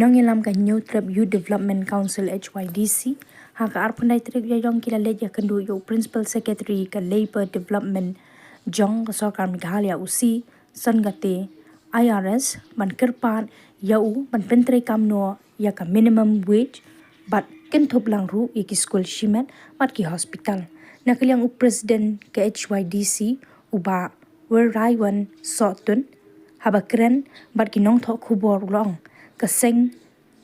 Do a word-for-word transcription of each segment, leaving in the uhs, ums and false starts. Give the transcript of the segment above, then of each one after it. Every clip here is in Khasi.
Nongïalam ka Hynñiewtrep Youth Development Council, H Y D C, ha ka arphew khyndai tarik Ïaïong ki la leit ïakynduh ïa u Principal Secretary ka Labour Development jong ka Sorkar Meghalaya, u C Sangate I R S, ban kyrpad ïa u ban pyntreikam noh ïa ka minimum wage bad kynthup lang ruh ïa ki skul shimet bad ki hospital. Na ka liang u President ka H Y D C, u Bah Werraiwan Sohtun, haba kren bad ki nongthoh khubor, u la ong ka seng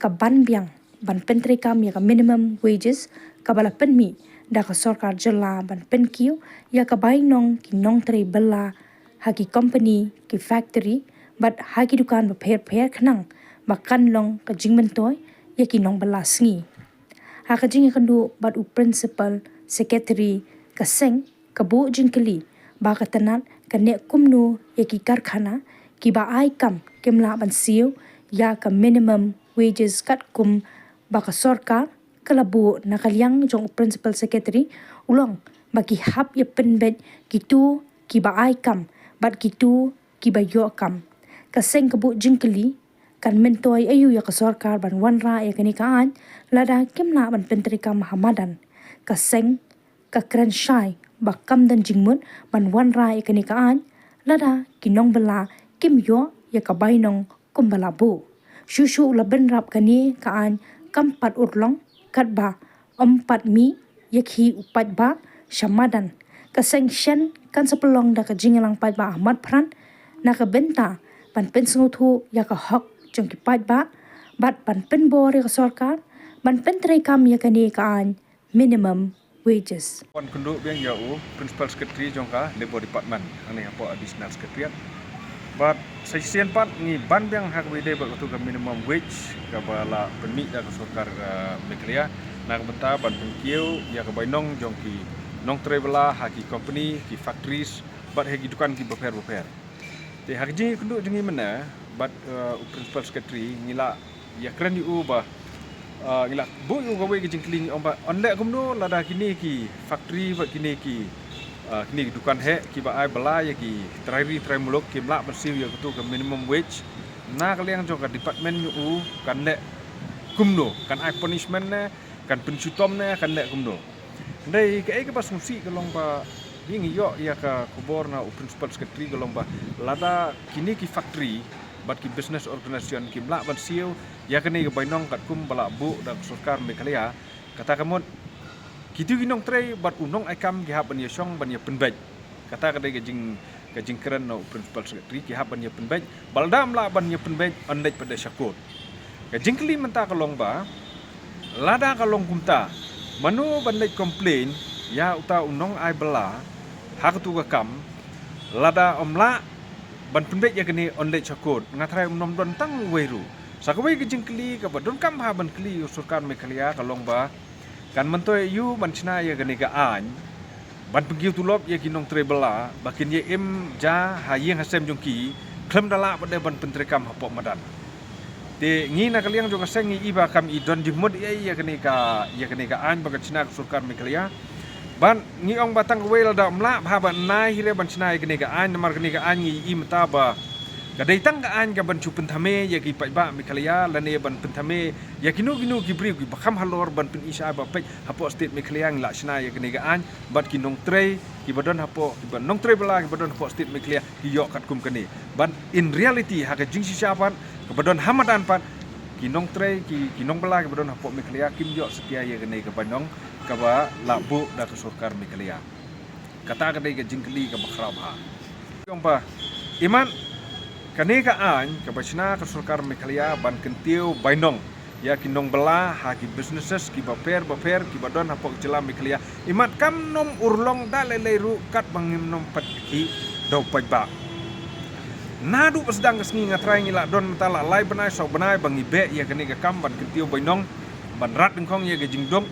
ka ban biang ban pyntreikam ïa ka minimum wages kaba la pynmih da ka sorkar jylla ban pynkiew ïa ka bainong ki nongtrei bylla ha ki company, ki factory bad ha ki dukan bapher bapher, khnang ba kan long ka jingmyntoi ïa ki nongbylla sngi. Ha ka jingïakynduh bad u Principal Secretary ka seng, ka buh jingkylli ba ka tnat kan leh kumno ïa ki karkhana kiba ai kam kim lah ban siew ïa ka minimum wages katkum ba ka sorkar ka la buh. Na ka liang jong u Principal Secretary, u la ong ba ki hap ïa pynbeit kito kiba ai kam bad kito kiba ïoh kam. Ka seng ka buh jingkylli, kan myntoi aïu ïa ka sorkar ban wanrah ïa kane ka aiñ lada kim lah ban pyntreikam ha madan? Ka seng ka kren shai ba kam don jingmut ban wanrah ïa kane ka aiñ lada ki nongbylla kim ïoh ïa ka bainong kumba la buh. Shuh shuh la bynrap kane ka aiñ kam pat urlong katba ym pat mih ïa ki u paidbah sha madan. Ka seng shen kan sa pynlong da ka jingïalang paidbah ha mat pyrshah na ka bynta ban pynsngewthuh ïa ka hok jong ki paidbah bad ban pynbor ïa ka sorkar ban pyntreikam ïa kane ka aiñ minimum wages. Wan kynduh biang ïa u Principal Secretary jong ka Labour Department hangne hapoh Additional Secretariat. Bad sa shisien pat ngi ban biang ha kaba ïadei bad katu ka minimum wage kaba la pynmih da ka sorkar, eh, Meghalaya na ka bynta ban pynkiew ïa ka bainong jong ki nongtrei bylla ha ki company, ki factories bad ha ki dukan kiba pher bapher. Te ha ka jingïakynduh jong ngi mynne bad, eh, u Principal Secretary, ngi la ïakren ïa u ba, eh, ngi la buh ïa u kawei ka jingkylli, ngi ong ba yn leh kumno lada kine ki factory bad kine ki, eh, kine ki dukan heh kiba ai bylla ïa ki trai ri trai muluk kim lah ban siew ïa katu ka minimum wage. Na ka liang jong ka department jong u kan leh kumno, kan ai punishment ne, kan pynshitom ne, kan leh kumno? Hynrei kaei kaba sngewsih ka long ba, ngi ïoh ïa ka khubor na u Principal Secretary ka long ba lada kine ki factory bad ki business organisation kim lah ban siew ïa kane ka bainong katkum ba la buh da ka sorkar Meghalaya, kata ka mut kito ki nongtrei bad u nongai kam ki hap ban ïashong ban ïapynbeit. Kata ka dei ka jing, ka jingkren na u Principal Secretary, ki hap ban ïapynbeit. Ba lada ym lah ban ïapynbeit, yn leit pat de sha court. Ka jingkylli mynta ka long ba lada ka long kumta, mano ban leit complain ïa uta u nongai bylla ha katu ka kam? Lada ym lah ban pynbeit ïa kane, yn leit sha court. Nga tharai ym nym don tang uwei ruh. Sa kawei ka jingkylli kaba donkam bha ban kylli ïa u sorkar Meghalaya ka long ba kan myntoi aïu ban shna ïa kane ka aiñ ban pynkiew tulop ïa ki nongtrei bylla ba kin ïa im ja ha ïing ha sem jong ki, khlem da lah pat de ban pyntreikam hapoh madan? Te ngi na ka liang jong ka seng ngi i ba kam i don jingmut ïa, ïa kane ka, ïa kane ka aiñ ba kan shna ka sorkar Meghalaya. Bad ngi ong ba tang kawei lada ym lah bha ban nai hi re ban shna ïa kane ka aiñ, namar kane ka aiñ ngi i mynta ba ka dei tang ka aiñ ka ban shu pynthame ïa ki paidbah Meghalaya lane ban pynthame ïa kino kino ki briew kiba kham halor ban pyni shai ba peit hapoh state Meghalaya ngi la shna ïa kane ka aiñ, bad ki nongtrei kiba don hapoh, kiba nongtrei bylla kiba don hapoh state Meghalaya ki ïoh katkum kane. Bad in reality ha ka jingshisha pat kaba don ha madan pat, ki nongtrei, ki, ki nongbylla kiba don hapoh Meghalaya kim ïoh satia ïa kane ka bainong kaba la buh da ka sorkar Meghalaya. Kata ka dei ka jingkylli kaba khraw bha. Ong ba imat kane ka aiñ kaba shna ka sorkar Meghalaya ban kyntiew bainong ïa ki nongbylla ha ki businesses kiba pher bapher kiba don hapoh ka jylla Meghalaya, imat kam nym urlong da lei lei ruh katba ngim nym pat ïakhih da u paidbah. Naduh ba sdang ka sngi nga tharai ngi la don mynta la lai bnai saw bnai ba ngi beh ïa kane ka kam ban kyntiew bainong, ban rat dyngkhong ïa ka jingduk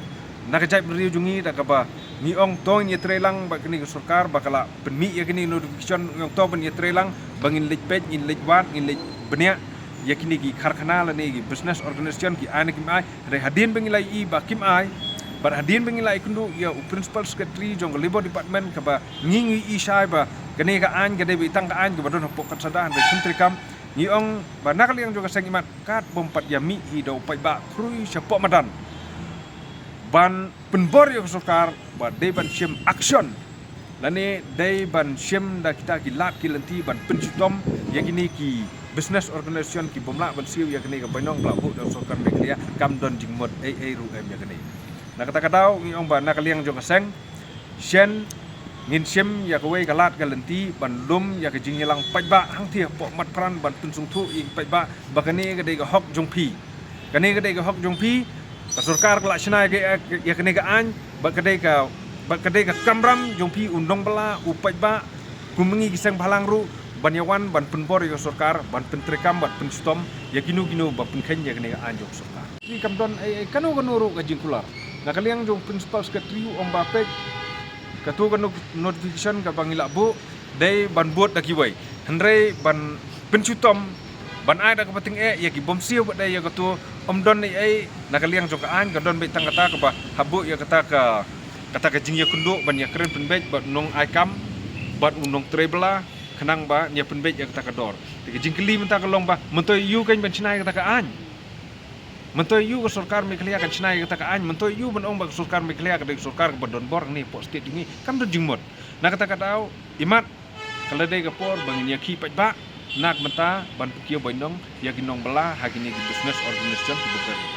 na ka jaitbynriew jong ngi, da kaba ngi ong to ngin ïatreilang bad kane ka sorkar ba ka la pynmih ïa kane ka notification, ngi ong to ban ïatreilang ba ngin leit peit, ngin leit wad, ngin leit bniah ïa kine ki karkhana lane ki business organisation ki ai ne kim ai. Hynrei hadien ba ngi la ïohi ba kim ai, bad hadien ba ngi la ïakynduh ïa u Principal Secretary jong ka Labour Department kaba ngi, ngi ïohi shai ba kane ka aiñ ka dei ba i tang ka aiñ kaba don hapoh ka sdang, hynrei kim treikam. Ngi ong ba na ka liang jong ka seng imat kat bym pat ïa mih hi da u paidbah khrui shapoh madan ban pynbor ïa ka sorkar ba dei ban shim action lane dei ban shim da kita ki lad ki lynti ban pynshitom ïa kine ki business organization ki bym lah ban siew ïa kane ka bainong ba la buh da sorkar Meghalaya. Kam don jingmut ei ei ruh em ïa kane. Na kata ka daw ngi ong ba na ka liang jong ka seng shen ngin shim ïa kawei ka lad ka lynti ban lum ïa ka jingïalang paidbah hangthie hapoh Matpran ban pynsngewthuh ïa ki paidbah ba kane ka dei ka hok jong phi. Kane ka dei ka hok jong phi. Ka sorkar ka la shna ïa ka, ïa kane ka aiñ bad ka dei ka, bad ka dei ka kamram jong phi u nongbylla u paidbah kum ma ngi ki seng bhalang ruh ban ïa wan ban pynbor ïa ka sorkar ban pyntreikam ban pynshitom ïa kino kino ba pynkheiñ ïa kane ka aiñ jong ka sorkar. Ki kam don ei ei kano kano ruh ka jingkular. Na ka liang jong Principal Secretary u ong ba peit kato ka no-, notification kaba ngi la buh dei ban bud da kiwei. Hynrei ban pynshitom ban ai da kaba tyngeh ïa ki bym siew bad dei ïa kato ym don ei ei na ka liang jong ka aiñ. Ka don beit tang kata kaba hap buh ïa kata ka, kata ka jingïakynduh ban ïakren pynbeit bad u nongai kam bad u nongtrei bylla khnang ban ïa pynbeit ïa kata ka dor. Te ka jingkylli mynta ka long ba mynta ïa u kan ban shna ïa kata ka aiñ. Mynta ïa u ka sorkar Meghalaya kan shna ïa kata ka aiñ, mynta ïa u ban ong ba ka sorkar Meghalaya ka dei ka sorkar kaba don bor hangne hapoh state jong ngi. Kam don jingmut. Na kata ka daw imat ka la dei ka por ba ngin ïakhih paidbah na ka bynta ban pynkiew bainong ïa ki nongbylla ha kine ki business organization kiba kren.